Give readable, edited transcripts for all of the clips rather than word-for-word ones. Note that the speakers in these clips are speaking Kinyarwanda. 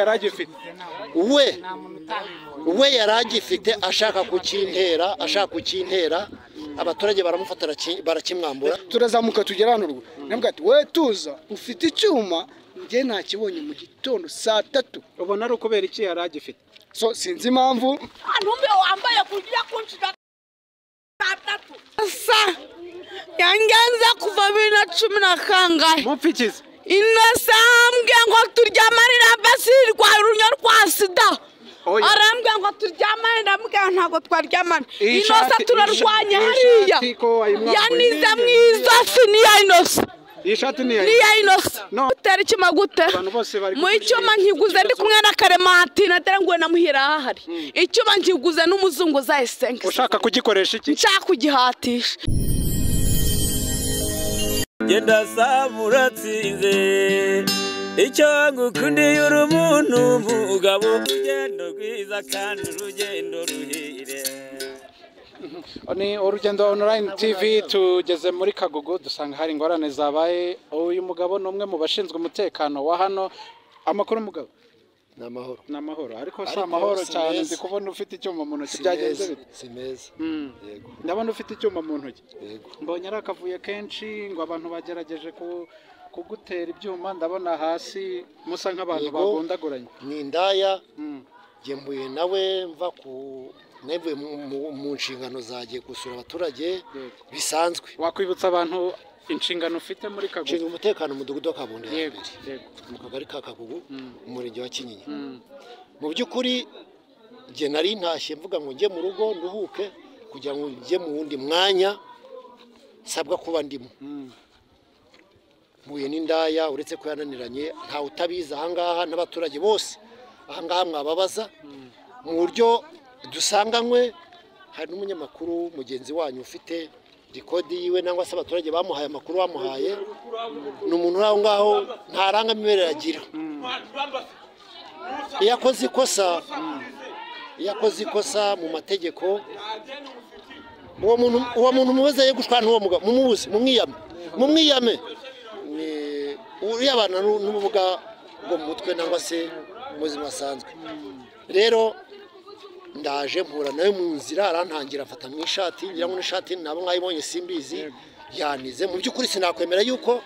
Yaragifite we yaragifite ashaka kukintera abaturage baramufata barakimwambura. Turazamuka tugera hano rwo nabwo ati we tuza ufite icyuma nge ntakibonye mu gitondo saa 3. Ubona ari ukubera iki yaragifite? So sinzi impamvu antumbe wambaye kugira kunshika saa 3 sa yangenza kuva 2010 kangahe mupfikize Innocent ngo turyamanira basirwa urunyo rwa sida. Arambwira ngo turyamane ndamubwira ntabwo twaryamana. Innocent turarwanye hariya. Yanize mwiza si ni ya Innocent. Ishati ni ya Innocent. Utera icyuma gute? Mu icyuma nkiguze ndi kumwe na Karemati natera ngo namuhira ahari. Icyuma nkiguze n'umuzungu za Esenke. Ushaka kugikoresha iki? Nshaka kugihatisha. Genda saburatsinze icyo ngukundiye uri umuntu mugabo urugendo rwiza kandi urugendo ruhire. Ni urugendo online TV tugeze muri Kagugu dusanga hari ingorane zabaye. Uyu mugabo ni umwe mu bashinzwe umutekano wa hano. Amakuru mugabo? Ni amahoro. Ni amahoro ariko si amahoro cyane, ndi kubona ufite icyuma mu ntoki. Byagenze bite? Si meza. Yego. Ndabona ufite icyuma mu ntoki. Yego. Mbonye ari akavuye kenshi ngo abantu bagerageje kugutera ibyuma, ndabona hasi musa nk'abantu bagondaguranye. Ni indaya. Nge mbuye nawe mva ku navuye mu nshingano zagiye gusura abaturage bisanzwe. Wakwibutsa abantu inshingano ufite muri Kagugu? Nshinzwe umutekano mu mudugudu wa Kabondo ya mbere, mu kagari ka Kagugu, umurenge wa Kinyinya. Mu by'ukuri nge nari ntashye mvuga ngo njye mu rugo nduhuke kugira ngo njye mu wundi mwanya sabwa kuba ndimo. Mpuye n'indaya uretse ko yananiranye ntawe utabizi ahangaha n'abaturage bose ahangaha mwababaza mu buryo dusanganywe. Hari n'umunyamakuru mugenzi wanyu ufite rikodi yiwe nangwa se abaturage bamuhaye amakuru bamuhaye, ni umuntu uri aho ngaho nta rangamimerere agira. Iyo akoze ikosa mu mategeko uwo muntu mubaze ye gushwana n'uwo mugabo, mumubuze, mumwiyame. Ni uriya abana n'ubumuga bwo mu mutwe nangwa se mu buzima busanzwe. Rero ndaje mpura nawe mu nzira arantangira afata mu ishati, ngira ngo n'ishati nabo mwayibonye simbizi, yanize. Mu by'ukuri sinakwemera yuko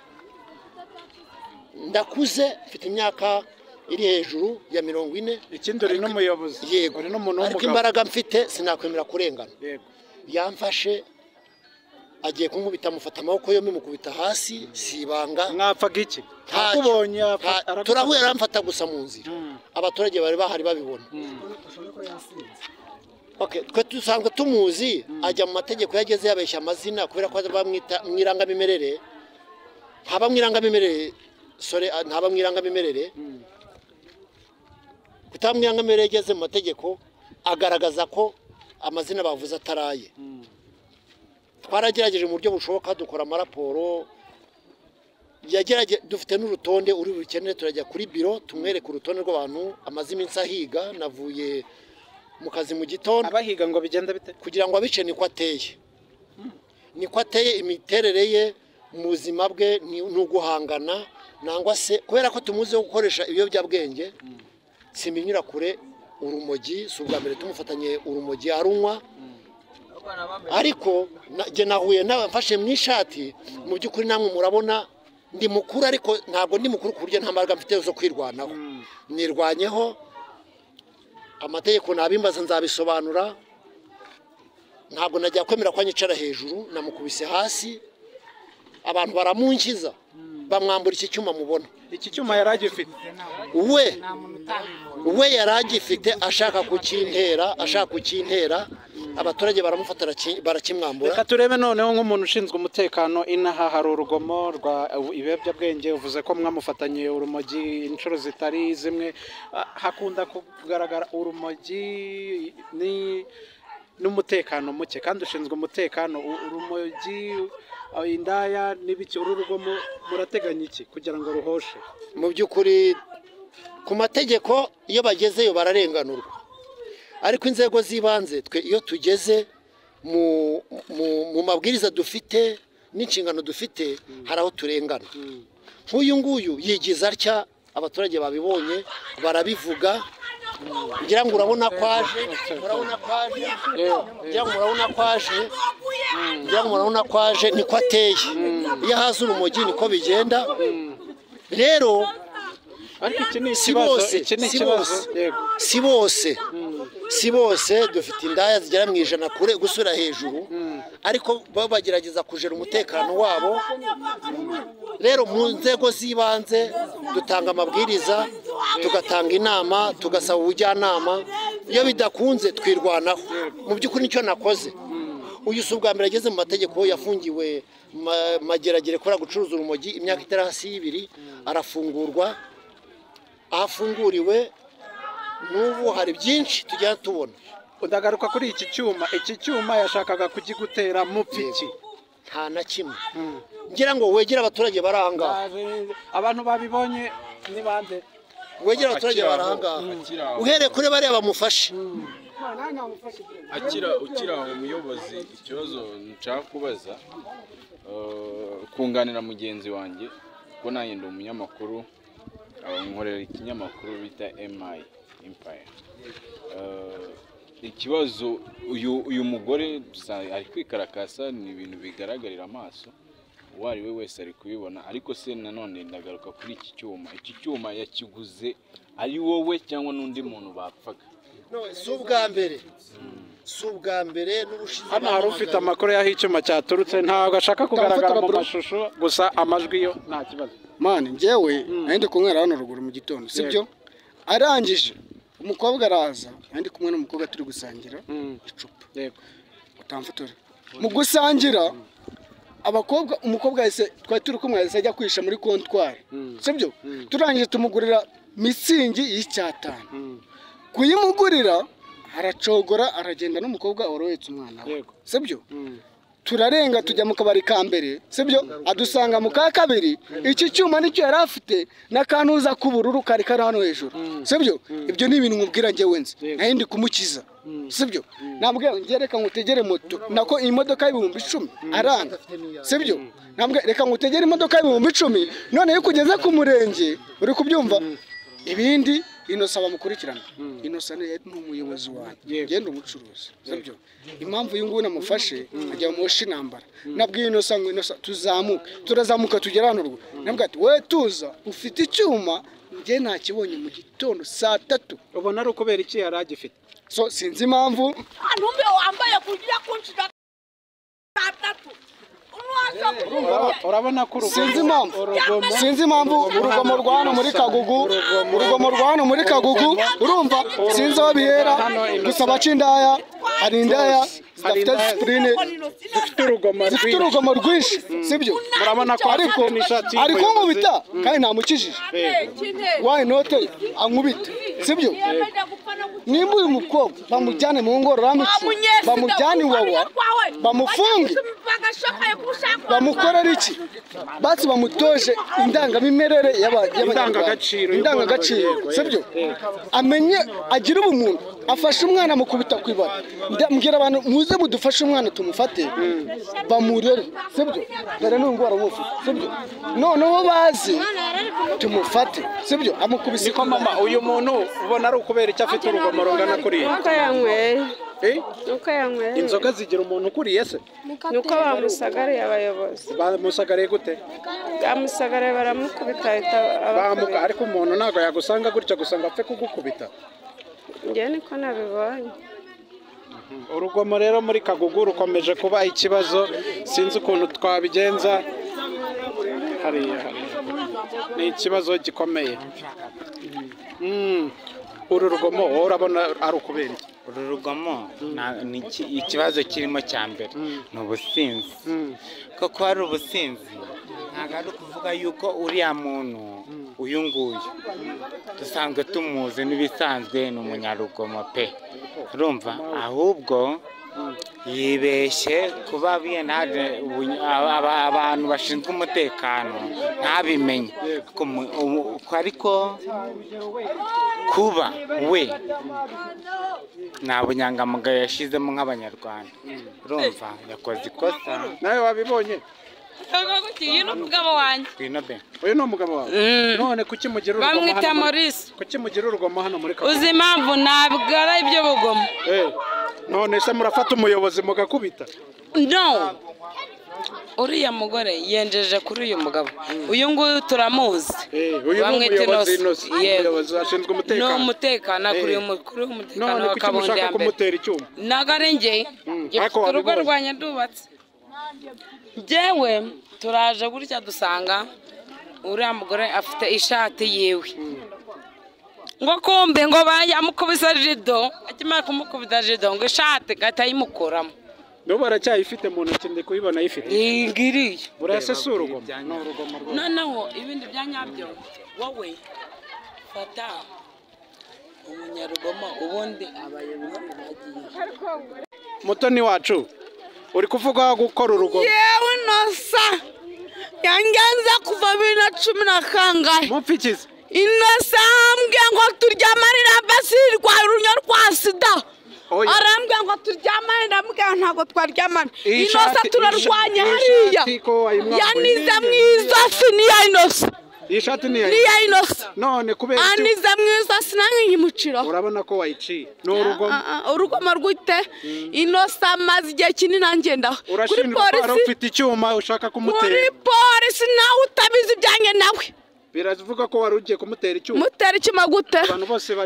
ndakuze mfite imyaka iri hejuru ya 40. Ikindi uri n'umuyobozi. Yego. Uri n'umuntu w'umugabo. Ariko imbaraga mfite sinakwemera kurengana. Yego. Yamfashe agiye kunkubita amufata amaboko yombi mukubita hasi, sibanga. Mwapfaga iki? Akubonye turahuye aramfata gusa mu nzira. Abaturage bari bahari babibona. Okay, twe dusanzwe tumuzi ajya mu mategeko yageze yabeshya amazina kubera ko bamwita mwirangamimerere. Ntaba mwirangamimerere, sorry, ntaba mwirangamimerere. Kutamwirangamimerere yageze mu mategeko agaragaza ko amazina bavuze ataraye. Twaragerageje mu buryo bushoboka dukora amaraporo, dufite n'urutonde uri bukenere, turajya kuri biro tumwereke urutonde rw'abantu amaze iminsi ahiga. Navuye mu kazi mu gitondo. Abahiga ngo bigenda bite? Kugira ngo abice niko ateye. Niko ateye, imiterere ye mu buzima bwe ni uguhangana nangwa se kubera ko tumuzi gukoresha ibiyobyabwenge. Simbinyura kure urumogi, si ubwa mbere tumufatanye urumogi arunywa. Ariko nge nahuye nawe mfashe mu ishati. Mu by'ukuri namwe murabona ndi mukuru ariko ntabwo ndi mukuru ku buryo nta mbaraga mfite zo kwirwanaho. Nirwanyeho, amategeko nabimbaza nzabisobanura. Ntabwo najya kwemera ko anyicara hejuru, namukubise hasi abantu baramunkiza bamwambura iki cyuma mubona. Iki cyuma yaragifite we yaragifite ashaka kukintera abaturage baramufata barakimwambura. Reka turebe noneho nk'umuntu ushinzwe umutekano inaha hari urugomo rwa ibiyobyabwenge. Uvuze ko mwamufatanye urumogi inshuro zitari zimwe, hakunda kugaragara urumogi ni n'umutekano muke kandi ushinzwe umutekano. Urumogi, indaya n'ibiki, uru rugomo murateganya iki kugira ngo ruhoshe? Mu by'ukuri ku mategeko iyo bagezeyo bararenganurwa, ariko inzego z'ibanze twe iyo tugeze mu mabwiriza dufite n'inshingano dufite hari aho turengana. Nk'uyu nguyu yigiza atya Abaturage babibonye barabivuga. Ngira ngo urabona kwaje, murabona kwaje, ngira ngo murabona kwaje, ngira ngo murabona kwaje, niko ateye. Iyo haza urumogi niko bigenda. Rero ariko iki ni ikibazo, iki ni ikibazo. Si bose, si bose dufite indaya zigera mu 100 kure gusura hejuru, ariko bo bagerageza kujera umutekano wabo. Rero mu nzego z'ibanze dutanga amabwiriza, tugatanga inama, tugasaba ubujyanama. Iyo bidakunze twirwanaho. Mu by'ukuri nicyo nakoze. Uyu si ubwa mbere ageze mu mategeko, yafungiwe Mageragere kubera gucuruza urumogi imyaka itari hasi y'ibiri, arafungurwa. Ahafunguriwe n'ubu hari byinshi tujya tubona. Ndagaruka kuri iki cyuma, iki cyuma yashakaga kugigutera mupfiki? Nta na kimwe. Ngira ngo wegere abaturage baranga. Abantu babibonye ni bande? Wegere abaturage baranga. Uhereye kuri bariya bamufashe. Akira umuyobozi, ikibazo nshaka kubaza kunganira mugenzi wanjye, ko nanjye ndi umunyamakuru, nkorera ikinyamakuru bita MI Empire. Ikibazo uyu mugore ari kwikarakasa, ni ibintu bigaragarira amaso, uwo ari we wese ari kubibona. Ariko se nanone ndagaruka kuri iki cyuma, iki cyuma yakiguze ari wowe cyangwa n'undi muntu bapfaga? Si ubwa mbere, si ubwa mbere n'ubushize. Hano hari ufite amakuru y'aho icyuma cyaturutse, ntabwo ashaka kugaragara mu mashusho, gusa amajwi yo nta kibazo. Mani njyewe nari ndi kunywera hano ruguru mu gitondo, sibyo? Arangije umukobwa araza, nari ndi kumwe n'umukobwa turi gusangira icupa. Yego. Utamfotora. Mu gusangira abakobwa, umukobwa yahise, twari turi kumwe, yahise ajya kwisha muri kontwari, sibyo? Turangije tumugurira mitsingi y'icyatanu. Kuyimugurira aracogora, aragenda n'umukobwa worohetse umwana we, sibyo? Turarenga tujya mu kabari ka mbere, sibyo? Adusanga mu ka kabiri. Iki cyuma nicyo yari afite n'akantuza k'ubururu kari kari hano hejuru, sibyo? Ibyo ni ibintu nkubwira njyewe nzi, nari ndi kumukiza, sibyo? Nabwiye ngiye reka ngutegere moto, nako imodoka y'ibihumbi 10 aranga, sibyo? Nabwiye reka ngutegere imodoka y'ibihumbi 10, none iyo kugeze ku murenge uri kubyumva ibindi Inosa bamukurikirana. Inosa ni umuyobozi wanjye, genda umucuruzi, sibyo? Impamvu uyu nguyu namufashe ajya mu moshi intambara, nabwiye Inosa ngo Inosa tuzamuke, turazamuka tugera hano ruguru. Nabwiye ati we tuza, ufite icyuma, njye ntakibonye mu gitondo saa 3. Ubona ari ukubera iki yari agifite? So sinzi impamvu. Ntumbe wambaye kugira kunshira saa 3. Urabona ko sinzi impamvu, sinzi impamvu urugomo rwa hano muri Kagugu, urugomo rwa hano muri Kagugu, urumva sinzi aho bihera. Gusa baca indaya, hari indaya zidafite disipurine, zifite urugomo rwinshi, sibyo? Murabona ko ariko ari kunkubita kandi ntamukijije. Why not ankubita, sibyo? Nimba uyu mukobwa bamujyane mu ngororamuco, bamujyane iwawa, bamufunge, bamukorera iki? Basi bamutoje indangamimerere y'abanyarwanda, indangagaciro, sibyo? Amenye agire ubumuntu, afashe umwana mukubita ku ibara. Mbwira abantu muze mudufashe umwana tumufate, bamurere, sibyo? Dore n'indwara mufite, sibyo? Noneho baze tumufate, sibyo? Amukubise. Niko mama, uyu muntu ubona ari ukubera icyo afite urugomo rungana kuriya? Nuko yanyweye. Nuko yanyweye. Inzoga zigira umuntu ukuriye se? Nuko bamusagariye abayobozi. Bamusagariye gute? Bamusagariye baramukubita ahita bamuka. Ariko umuntu ntabwo yagusanga gutya gusa ngo apfe kugukubita. Njye niko nabibonye. Urugomo rero muri Kagugu rukomeje kuba ikibazo, sinzi ukuntu twabigenza. Hariya ni ikibazo gikomeye. Uru rugomo urabona ari ukubera iki? Uru rugomo ni ikibazo kirimo cya mbere ni ubusinzi. Kuko ari ubusinzi ntabwo ari ukuvuga yuko uriya muntu uyu nguyu dusanzwe tumuzi n'ibisanzwe ni umunyarugomo pe, urumva? Ahubwo yibeshye kuba abantu bashinzwe umutekano ntabimenye, ariko kuba we nta bunyangamugayo yashyizemo nk'abanyarwanda, urumva yakoze ikosa. Nawe wabibonye? Uyu ni umugabo wanjye. Uyu ni umugabo wawe. None kuki mugira urugomo hano? Bamwita Maurice. Kuki mugira urugomo hano muri Kabuga? Uzi impamvu ntabwo ari ibyo bugomo. None se murafata umuyobozi mugakubita? No. Uriya mugore yenjeje kuri uyu mugabo. Uyu nguyu turamuzi. Uyu ni umuyobozi Innocent. Umuyobozi ashinzwe umutekano. Ni umutekano kuri umutekano wa Kabundi ya mbere. Ntabwo ari njye. Urugo rwanjye ndubatse. Njyewe turaje gutya dusanga uriya mugore afite ishati yiwe. Ngo kumbe ngo bayamukubise jido, akimara kumukubita jido ngo ishati gahita ayimukuramo. N'ubu aracyayifite mu ntoki ndi kuyibona ayifite. Ngiriye. Burase si urugomo. Ni urugomo rwose. Noneho ibindi bya nyabyo wowe fata umunyarugomo ubundi abayobozi bagiye. Mutoni wacu uri kuvuga gukora urugomo. Yewe Innocent yangenza kuva 2010 kangahe. Mupfikize. Innocent ambwiye ngo turyamanira basirwa urunyo rwa sida. Arambwira ngo turyamane ndamubwira ntabwo twaryamana. Innocent turarwanye hariya. Yanize mu izosi ni ya Innocent. Iyi shati ni ya Innocent. None kubera iki? Anize mu izosi nange nyimuciraho. Urabona ko wayiciye. Ni urugomo. Urugomo rwite. Innocent amaze igihe kinini angendaho. Kuri polisi ufite icyuma ushaka kumutera. Kuri polisi nawe utabizi ibyanjye nawe. Biravuga ko wari ugiye kumutera icyuma. Mutera icyuma gute?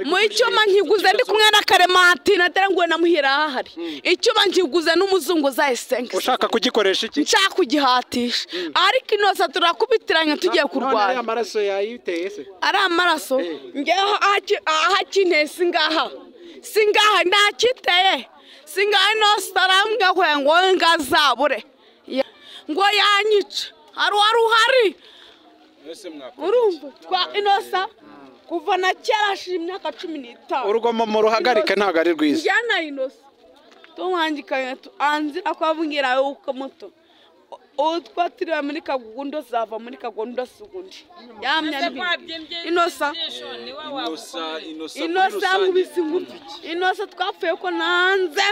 Mu icyuma nkiguze ndi kumwe na Karemati natera ngo namuhira ahari. Icyuma nkiguze n'umuzungu za Esenke. Ushaka kugikoresha iki? Nshaka kugihatisha. Ariko Innocent turakubitiranya tugiye kurwana. None amaraso yayiteye se? Ari amaraso? Ngeho ahakinteye singaha. Singaha ntakiteye. Singaha Innocent arambwira ngo ngazabure. Ngo yanyica. Hari wari uhari. Urumva twa Innocent kuva na kera ashira imyaka 15. Urugomo mu ruhagarike ntabwo ari rwiza. Njyana Innocent tumwangikanye anzira kwabungira uko muto utwa tiri muri Kagundo zava muri Kagundo sugundi yamya Innocent Innocent ngubisi ngufi Innocent twapfuye ko nanze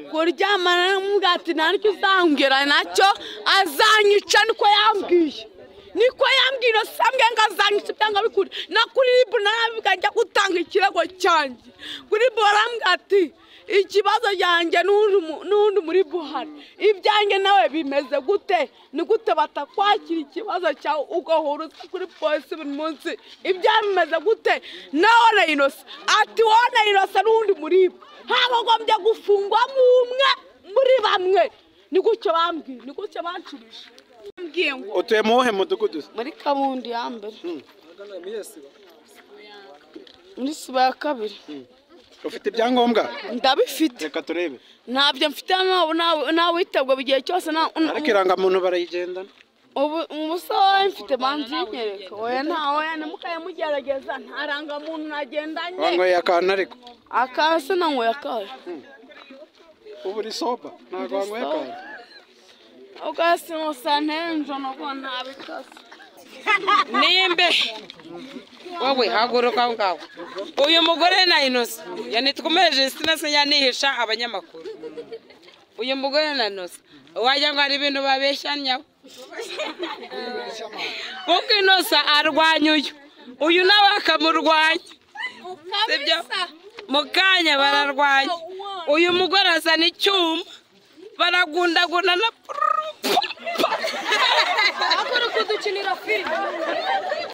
kuryamana mugati naryo uzambwira nacyo azanyica niko yambwiye. Niko yambwiye Innocent mbwe ngazanyica byanga bikuri na kuri ribu nabiga njya gutanga ikirego cyanjye kuri ribu barambwira ati ikibazo cyanjye n'undi muri Buhari ibyanjye nawe bimeze gute ni gute batakwakira ikibazo cyawe ugahora uza kuri polisi buri munsi ibyawe bimeze gute nawe na Innocent ati wowe na Innocent n'undi muri bo habagombye gufungwamo umwe muri bamwe ni gutyo bambwiye ni gutyo banshubije. Utuye mu wuhe mudugudu? Muri Kabundi ya mbere. Muri Siba ya kabiri. Ufite ibyangombwa? Ndabifite. Reka turebe. Ntabyo mfite nawe witabwa igihe cyose. Ariko irangamuntu barayigendana. Ubu umusore mfite banzinyereka. Oya nta oya nimukayamugerageza nta rangamuntu nagendanye. Wanyweye akantu ariko? Akase nanyweye akahe. Ubu uri soba ntabwo wanyweye akantu. Ugasi musanenjo no ntabikase. Nimbe wowe haguruka ngaho. Uyu mugore na Innocent yanitwomeje sinase yanihisha abanyamakuru. Uyu mugore na Innocent wajya ngo ari ibintu babeshanya. Kuko Innocent arwanya uyu. Uyu nawe akamurwanya. Sibyo? Mukanya bararwanya. Uyu mugore azana icyuma. Baragundaguna na Akora kudukinira filime.